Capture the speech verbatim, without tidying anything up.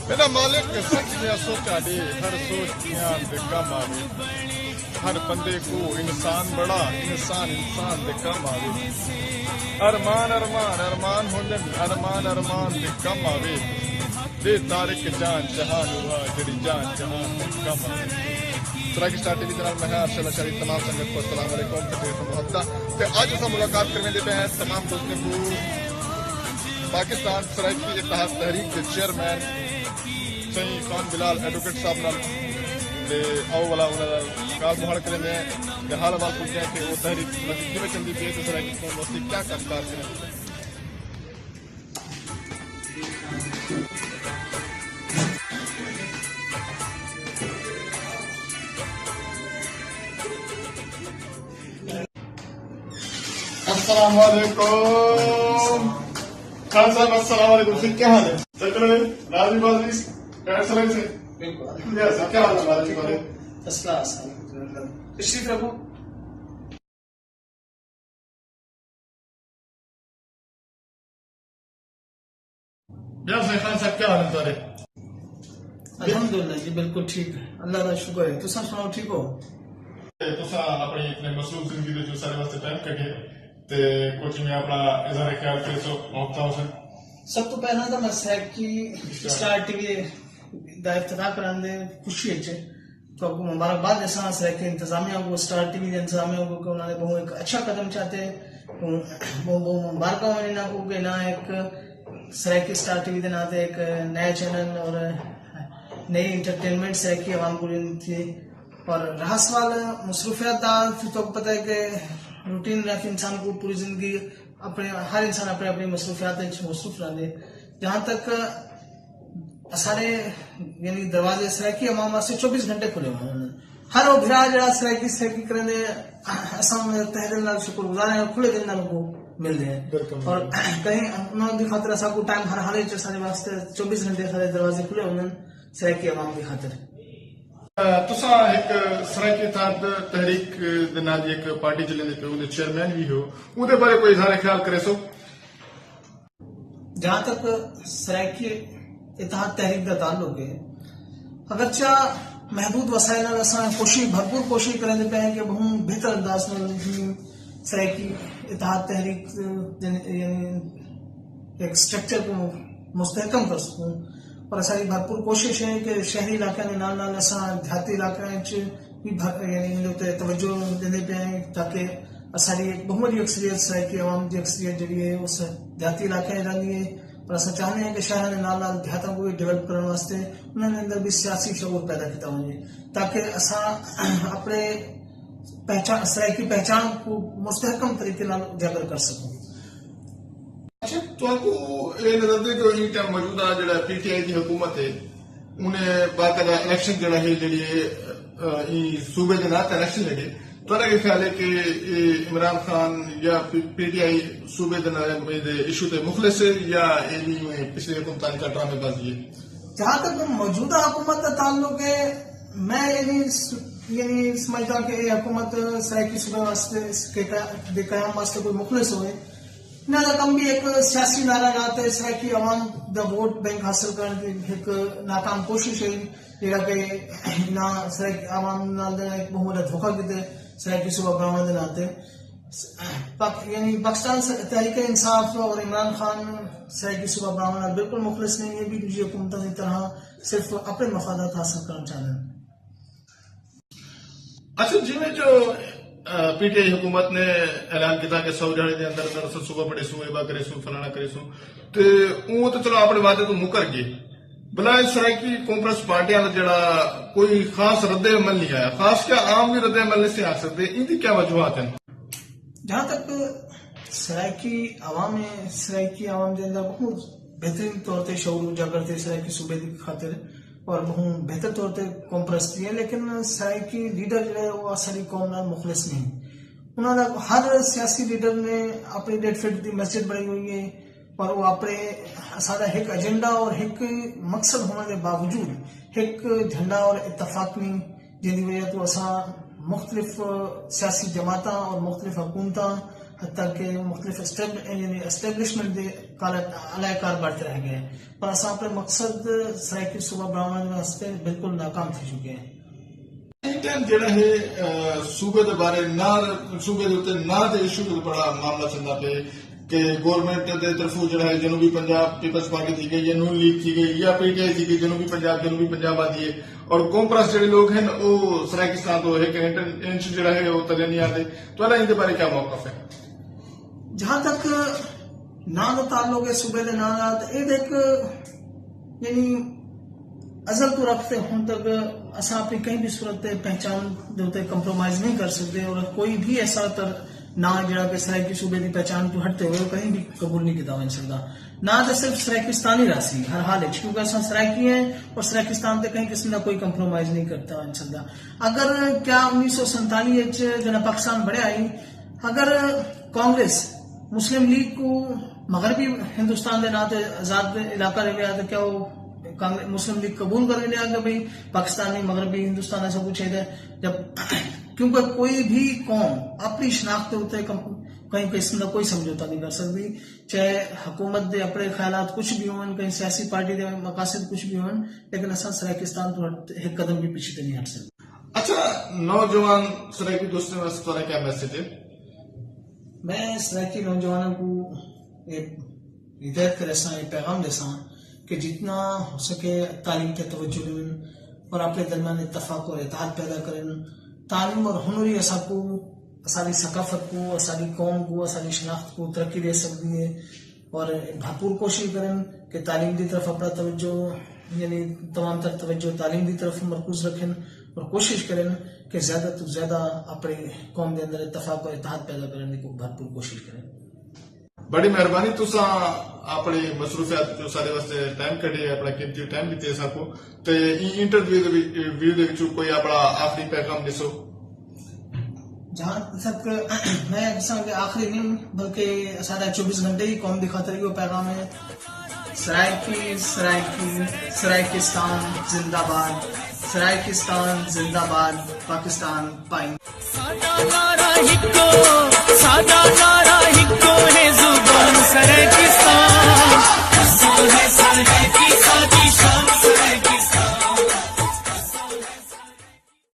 میݙا مالک سچ دیاں سوچاں ݙے، ہر سوچ دھیان دے کم آوے۔ ہر بندے کوں انسان بݨا، انسان انسان دے کم آوے۔ ارمان ارمان ارمان ہوندن، ارمان ارمان دے کم آوے۔ ݙے طارق جان جہان اوا، جیڑھی جان جہان دے کم آوے۔ سرائیکی اسٹار ٹی وی دے نال میں ہاں ارشد اشاری، تمام سنگت کوں السلام علیکم تے ݙیہہ محبتاں۔ تے اڄ اساں ملاقات کرویندے پئے ہیں تمام دوستیں کوں پاکستان سرائیکی اتحاد تحریک دے چیئرمین سئیں خان بلال ایڈووکیٹ صاحب نال۔ تے آؤ ولا انہاں نال ڳالھ مہاڑ کریندے ہیں تے حال احوال پچھدے ہیں کہ او تحریک مزید کیویں چلدی پئی ہے تے سرائیکی قوم واسطے کیا کم کار کریندے پئے۔ السلام علیکم۔ خان صاحب، السلام علیکم۔ سر، کیا حال ہے؟ چکر ہے؟ راضی بازی؟ ٹائٹ سلائی سے؟ بالکل۔ الحمدللہ سر، کیا حال ہے؟ راضی بازی؟ فرسٹ کلاس، الحمدللہ۔ تشریف رکھو۔ ٻیا سئیں خان صاحب، کیا حال ہے تہاݙے؟ الحمدللہ جی، بالکل ٹھیک ہے، اللہ دا شکر ہے۔ تساں سݨاؤ، ٹھیک ہو؟ تے تساں اپݨی اتنے مصروف زندگی دے وچ ساݙے واسطے ٹائم کڈھے تے کجھ میں اپݨا اظہار خیال کریسو، محبتاں ہوسن۔ سب توں پہلاں تاں میں سرائیکی اسٹار ٹی وی دا افتتاح کرݨ دے خوشی اچ تہاکوں مبارکباد ݙیساں، سرائیکی انتظامیہ کوں، اسٹار ٹی وی دے انتظامیہ کوں کہ انہاں نے ٻہوں ہک اچھا قدم چاتے، ٻہوں، ٻہوں، ٻہوں مبارکاں ہوون انہاں کوں کہ انہاں ہک سرائیکی اسٹار ٹی وی دے ناں تے ہک نئے چینل اور نئی انٹرٹینمنٹ سرائیکی عوام کوں ݙتی۔ اور رہا سوال مصروفیات دا، تو تہاکوں پتہ ہے کہ روٹین لائف انسان کوں پوری زندگی اپݨے، ہر انسان اپݨے اپݨی مصروفیات وچ مصروف رہندے۔ جہاں تک اساݙے یعنی دروازے سرائیکی عوام واسطے چوبیس گھنٹے کھلے ہوئے ہیں۔ ہر وہ بھرا جڑا سرائیکی سرائیکی کریندے، اساں انہاں دے تہہ دل نال شکر گزار ہیں، کھلے دل نال کو ملدے ہیں۔ بالکل۔ اور کہیں انہاں دی خاطر اساں کو ٹائم ہر حال وچ اساݙے واسطے چوبیس گھنٹے سارے دروازے کھلے ہوندے ہیں سرائیکی عوام دی خاطر۔ تساں ہک سرائیکی اتحاد تحریک دے نال دی ہک پارٹی چلیندے پئے، اوندے چیئرمین وی ہو، اوندے بارے کوئی اظہار خیال کریسو؟ جہاں تک سرائیکی اتحاد تحریک دا تعلق ہے، اگرچہ محدود وسائل نال اساں کوشش، بھرپور کوشش کریندے پئے ہیں کہ ٻہوں بہتر انداز نال سرائیکی اتحاد تحریک دے، یعنی ہک اسٹرکچر کوں مستحکم کر سڳوں، پر اساݙی بھرپور کوشش ہے کہ شہری علاقیاں دے نال نال اساں دیہاتی علاقیاں وچ وی بھر، یعنی ایندے اتے توجہ ݙیندے پئے ہیں تاکہ اساݙی ہک ٻہوں وݙی اکثریت، سرائیکی عوام دی اکثریت جیڑھی ہے، او دیہاتی علاقیاں وچ رہندی ہے، پر اساں چاہندے ہیں کہ شہراں دے نال نال دیہاتاں کوں وی ڈیولپ کرݨ واسطے انہاں دے اندر وی سیاسی شعور پیدا کیتا ونڄے، تاکہ اساں اپݨے پہچان، سرائیکی پہچان کوں مستحکم طریقے نال اجاگر کر سڳوں۔ اچھا، تہاکوں اے نظر دے کہ ایں ٹائم موجودہ جیڑھا پی ٹی آئی دی حکومت ہے، انہیں باقاعدہ الیکشن جیڑھا ہے، جیڑھی ہے، ایں صوبے دے ناں تے الیکشن لڑے، تہاݙا کیا خیال ہے کہ اے عمران خان یا پی ٹی آئی صوبے دے ناں دے ایشو تے مخلص ہے یا اے وی پچھلے حکومتاں دی ڈرامے بازی ہے؟ جہاں تک موجودہ حکومت دا تعلق ہے، میں اے نہیں س-، یعنی سمجھدا کہ اے حکومت سرائیکی صوبے واسطے، اس کے قیا-، دے قیام واسطے کوئی مخلص ہوئے۔ انہاں دا کم بھی ایک سیاسی نعرہ لا تے سرائیکی عوام دا ووٹ بینک حاصل کرݨ دی ایک ناکام کوشش ہے، جیڑھا کہ انہاں سرائیکی عوام نال دا ایک بہت بڑا دھوکا کیتے سرائیکی صوبہ بناوݨ دے ناطے۔ پاک-، یعنی پاکستان س-، تحریک انصاف اور عمران خان سرائیکی صوبہ بناوݨ نال بالکل مخلص نہیں، یہ بھی دوسری حکومتوں کی طرح صرف اپنے مفادات حاصل کرنا چاہتے ہیں۔ اچھا، جیویں جو، آ، پی ٹی آئی حکومت نے اعلان کیتا کہ سو ݙیہاڑے دے اندر اندر اساں صوبہ بݨیسوں، ایبا کریسوں، فلانا کریسوں، تے اوں تے چلو اپݨے وعدے توں مکر ڳئے۔ بلائے سرائیکی قوم پرست پارٹیاں دا جڑا کوئی خاص رد عمل نہیں آیا، خاص کیا عام وی رد عمل نہیں سی آ سڳدے، ایندی کیا وجوہات ہیں؟ جہاں تک سرائیکی عوام ہے، سرائیکی عوام دے اندر بہت بہترین طور تے شعور اجاگر تھے سرائیکی صوبے دی خاطر، اور بہت بہتر طور تے قوم پرستی ہے، لیکن سرائیکی لیڈر جڑے وہ ساری قوم نال مخلص نہیں۔ انہاں دا ہر سیاسی لیڈر نے اپنی ڈیڈ فٹ دی مسجد بنائی ہوئی ہے، پر وہ اپنے، سارا ایک ایجنڈا اور ایک مقصد ہونے کے باوجود ایک جھنڈا اور اتفاق نہیں، جن کی وجہ تو اساں مختلف سیاسی جماعتاں اور مختلف حکومتاں، حتیٰ کہ مختلف اسٹیبل-، یعنی اسٹیبلشمنٹ دے کار الایا کار بݨ تے رہ ڳئے، پر اساں اپݨے مقصد سرائیکی صوبہ بݨاوݨ واسطے بالکل ناکام تھی چکے ہیں۔ واشنگٹن جڑا ہے، صوبے دے بارے نہ، صوبے دے اتے نہ دے ایشو تے بڑا معاملہ چلدا پئے کہ گورنمنٹ دے طرفوں جڑا ہے جنوبی پنجاب پیپلز پارٹی تھی ڳئی یا نون لیگ تھی ڳئی یا پی ٹی آئی تھی ڳئی، جنوبی پنجاب جنوبی پنجاب آندی ہے، اور قوم پرست جڑے لوگ ہیں وہ سرائیکستان تو ایک انچ جڑا ہے وہ تلے نہیں آتے۔ تو اللہ ان کے بارے کیا موقف ہے؟ جہاں تک ناں دا تعلق ہے صوبے دے ناں دا، تے اے تے ہک، یعنی، ازل توں رکھ تے ہݨ تک اساں اپݨی کہیں بھی صورت تے پہچان دے اتے کمپرومائز نہیں کر سڳدے، اور کوئی بھی ایسا تر ناں جڑا کہ سرائیکی صوبے دی پہچان توں ہٹتے ہوئے کہیں بھی قبول نہیں کیتا ونڄ سڳدا۔ ناں تے صرف سرائیکستانی رہسی ہر حال وچ، کیونکہ اساں سرائیکی ہیں اور سرائیکستان تے کہیں قسم دا کوئی کمپرومائز نہیں کرتا ونڄ سڳدا۔ اگر کیا انیس سو سینتالیس وچ جݙاں پاکستان بݨیا ہئی، اگر کانگریس مسلم لیگ کوں مغربی ہندوستان دے ناں تے آزاد علاقہ ݙیوے ہا، تے کیا او کانگریس، مسلم لیگ قبول کر گھنے ہا کہ بھئی پاکستان نی، مغربی ہندوستان اساکوں چاہیدا ہے؟ جب، کیونکہ کوئی بھی قوم اپݨی شناخت دے اتے کم-، کہیں قسم دا کوئی سمجھوتہ نہیں کر سڳدی، چاہے حکومت دے اپݨے خیالات کچھ بھی ہون، کہیں سیاسی پارٹی دے مقاصد کچھ بھی ہون، لیکن اساں سرائیکستان توں ہٹ، ہک قدم بھی پچھے تے نہیں ہٹ سڳدے۔ اچھا، نوجوان سرائیکی دوستیں واسطے تہاݙا کیا میسج ہے؟ میں سرائیکی نوجواناں کوں اے ہدایت کریساں، اے پیغام ݙیساں کہ جتنا ہو سکے تعلیم تے توجہ ݙیون اور اپݨے درمیان اتفاق اور اتحاد پیدا کرن۔ تعلیم اور ہنر ہی اساکوں، اساݙی ثقافت کوں، اساݙی قوم کوں، اساݙی شناخت کوں ترقی ݙے سڳدی ہے۔ اور بھرپور کوشش کرن کہ تعلیم دی طرف اپݨا توجہ، یعنی تمام تر توجہ تعلیم دی طرف مرکوز رکھن اور کوشش کرن کہ زیادہ توں زیادہ اپݨی قوم دے اندر اتفاق اور اتحاد پیدا کرݨ دی بھرپور کوشش کرن۔ بڑی مہربانی، تساں اپݨی مصروفیات وچوں ساݙے واسطے ٹائم کڈھے، اپݨا قیمتی ٹائم ݙتے ساکوں، تے ایں انٹرویو دے وچ، ویڈیو دے وچوں کوئی اپݨا آخری پیغام ݙیسو۔ جہاں تک میں ݙساں کہ آخری نہیں، بلکہ ساݙا چوبیس گھنٹے ہی قوم دی خاطر ایہو پیغام ہے۔ سرائیکی، سرائیکی، سرائیکستان زندہ باد، سرائیکستان زندہ باد، پاکستان پائن۔ ساݙا نعرہ ہکو، ساݙا نعرہ